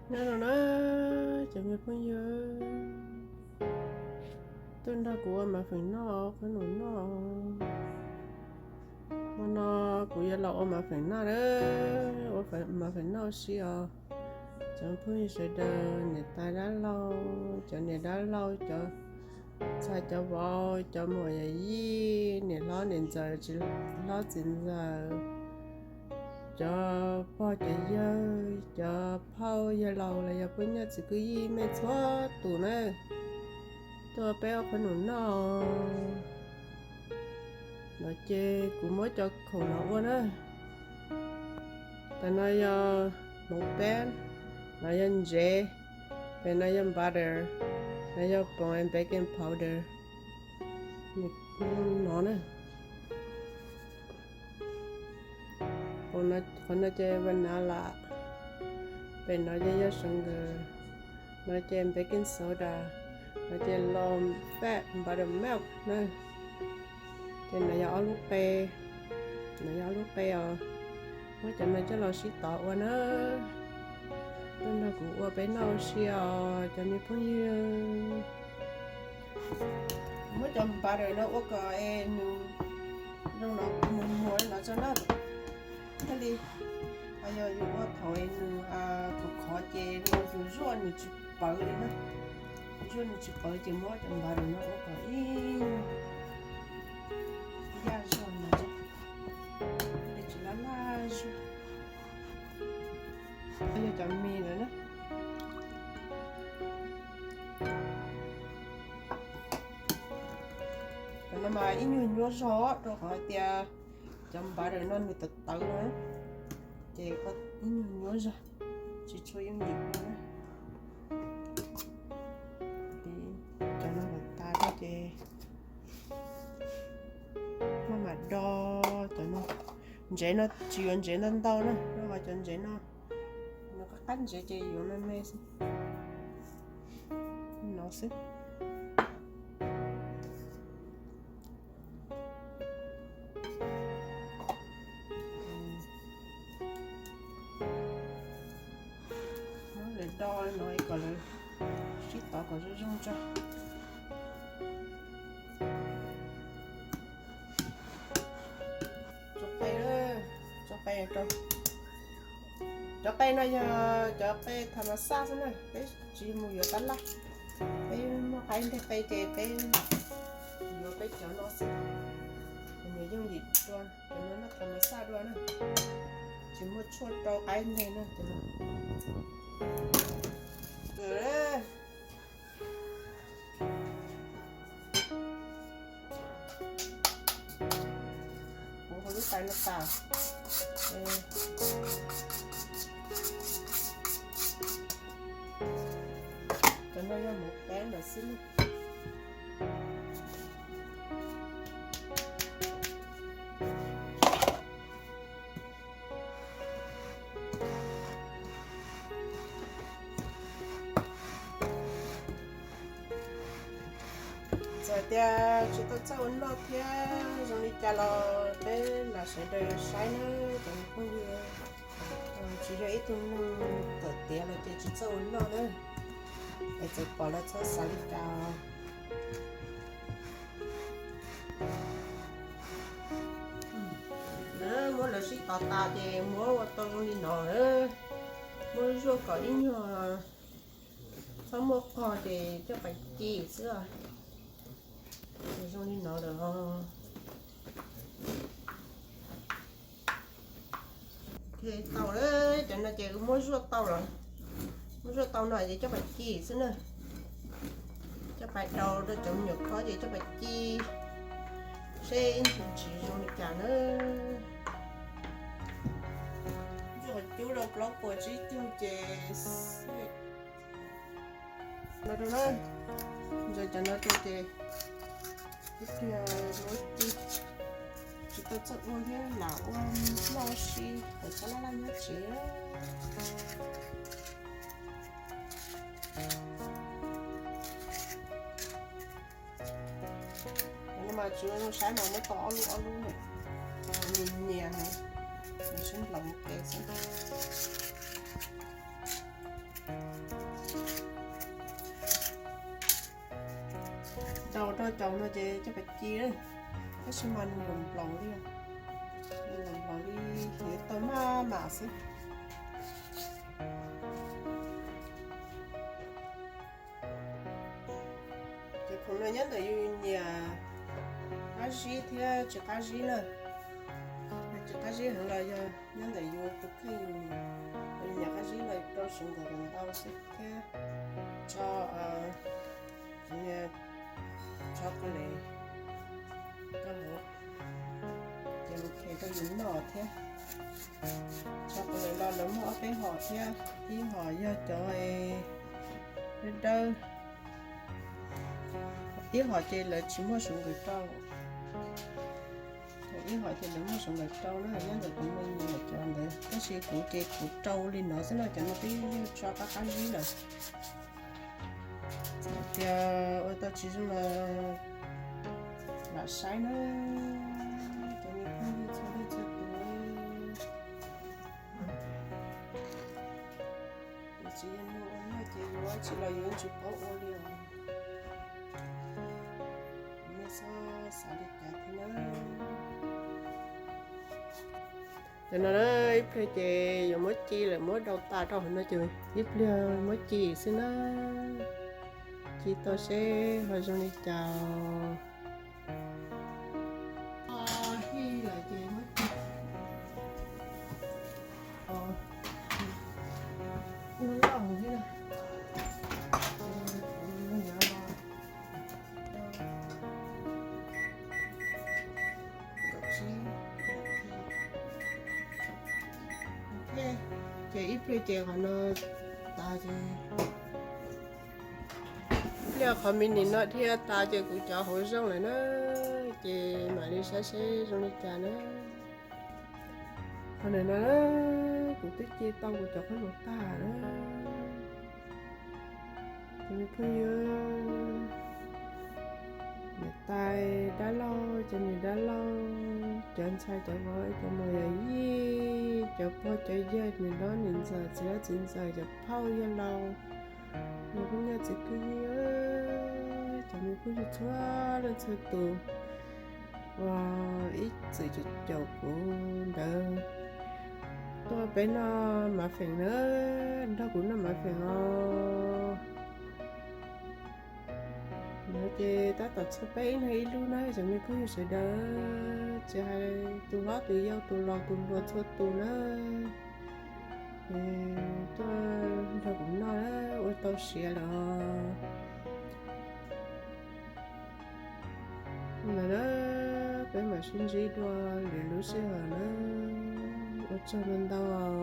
Nyob zoo na cov me phooj ywg, tuaj nrog kuv ua muffin noj, qhov nus noj. Hmo no kuv yuav los ua muffin noj na, ua muffin noj si os. Cov phooj ywg sawv daws, niam tais dab laug, cov niam dab laug, cov ntxhais cov vauv, cov muam yawm yij, niam hlob niam ntxawm, txiv hlob txiv ntxawm, cov pog cov yawg, cov phauj yawg laus los yog poj niam txiv kwv yij mej txhua tus na, tuaj peb ua qhov nus noj. No ces kuv muab cov khoom no ua na. Tam no yog hmoov peb, no yog ntsev, pem no yog butter, no yog poom and baking powder. No na, qhov no ces vanilla, pem no ces yog sugar, no ces baking soda, no ces low fat buttermilk na. Ces no yog ob lub qe, no yog ob lub qe os. Muab cov no coj los sib tov ua na. Tuaj nrog kuv ua peb noj ua si os cov me phooj ywg. Muab cov butter no ua kom es nws zoo no muag muag no tso na. Thiaj li yog yus ua thaum es nws khov khov ces no yus zuaj nws tsis pawv li na. Zuaj nws tsis pawv ces muab cov butter no ua kom ib yam zog no, thiaj li tsis laj laj zuaj. Yog cov mis lawm na. Cov no mas ib nyuag nyuaj zog rau qhov hais tias cov butter no nws tawv tawv na, ces ib nyuag nyuaj zog, tsis tshua yooj yim ua na. Cov no mam tas no ces maj mam do cov no. Ntsev no tsis yuav ntsev ntau ntau na, rau qhov cov ntsev no, no qab qab ntsev ces yuav me me xwb. No xwb. Muab lawv do no kom lawv sib tov kom zoo zoo tso. Tso qe, tso qe rau. Cov qe no yog cov qe tha mas xaj xwb na, peb tsis mus yuav tab laj. Peb muaj qaib nteg qe ces peb yuav peb cov no xwb. Ces nws yooj yim dua, cov no noj tha mas xaj dua na. Tsis muaj tshuaj rau qaib nteg na, cov no. Kuv hau lub tais no tas. Cov no yog mus peb ntawm xwb na. Txawm tias tsis tau txawj ua noj thiab zoo li cas los peb lam sawv daws saib na cov phooj ywg. Tsis yog ib tug neeg kawm tiav los ces tsis txawj ua noj na, es txawm pom los txhob xav li cas. Muab lawv sib tov tas ces muab ua tau zoo li no, muab zuaj kom ib nyuag txhob muaj qog ces coj pais ci xwb. Zoo li no lawm. Tau lawm, cov no ces muab zuaj tau lawm. Muab zuaj tau no ces coj pais ci xwb na. Coj pais rau rau cov me nyuam khob ces coj pais ci seb ntsis zoo li cas na. Zuaj qhov cub rau plaub puas tsib caug ces no rau na. Ntsaws cov no rau ces ib pliag muab ci. Tsis tau txawj ua thiab lam ua noj si kom txhob laj laj nyob tsev. Cov no mas tsuas zoo saib mas muab tau ob lub ob lub na, nyias nyias heev, nws sib nplaum ua ke xwb. Rau no ces coj pais ci, tab sis mas nws nplaum nplaum li, nws nplaum nplaum li, yuav tau maj mam xwb. Ces khoom no nyob ntawm yus nyiam qab zib thiab tsis qab zib na. Tsis qab zib heev los yog nyob ntawm yus tus kheej, yus nyiam qab zib los rau sawv ntawm ntau xwb thiab. Tso, tso kos les, kos les, ces mus khes rau yus noj thiab. Tso kos les los lawv muaj ob peb hom thiab, ib hom yog cov dawb dawb, ib hom ces lawv tsis muaj suav nkaws rau, ib hom ces lawv muaj suav nkaws rau na, nyob ntawm kuv me nyuam cov ntawd, tab sis kuv ces kuv rau li no xwb no, cov no twb yog tso qab qab zib lawm. Hais tias ua tau tsis zoo los lam saib na, cov me phooj ywg txhua leej txhua tus. Kuv tsis yog neeg ua noj ces yuav tsis los yuav tsis paub ua li os. Nej txhob xav li cas thiab na. Cov no na, ib pliag ces yuav muab ci lawm, muab daus tas rau hauv no ces ib pliag muab ci xwb na. Ci tau seb ho zoo li cas. Hij lawm ces muab ci. Loj thiab. Ces ib pliag ces qhov no tas ces, ib pliag qhov me nim no dhia tas ces kuv cov hauv zoo lawm na, ces mam li saib seb zoo li cas na. Qhov ntawm no kuv twb ci tau kuv cov qhob noom tag na. Ces me phooj ywg, niam tais dab laug, cov niam dab laug, cov ntxhais cov vauv, cov muam yawm yij, cov pog cov yawg, niam hlob niam ntxawm, txiv hlob txiv ntxawm, cov phauj yawg laus, cov phooj ywg txiv phooj ywg, cov me phooj ywg txhua leej txhua tus uas ib txwm caum kuv ntawd tuaj peb noj mav feem na, nrog kuv noj mav feem os. No ces tab tom txhua peb ib leeg ib lub na cov me phooj ywg sawv daws, tsis hais tus hlob tus yau tus laus tus hluas txhua tus na, tuaj nrog kuv noj ua tau siav lawm. Lawm na, peb mam sib ntsib dua lwm lub sij hawm na, ua tsaug ntau ntau.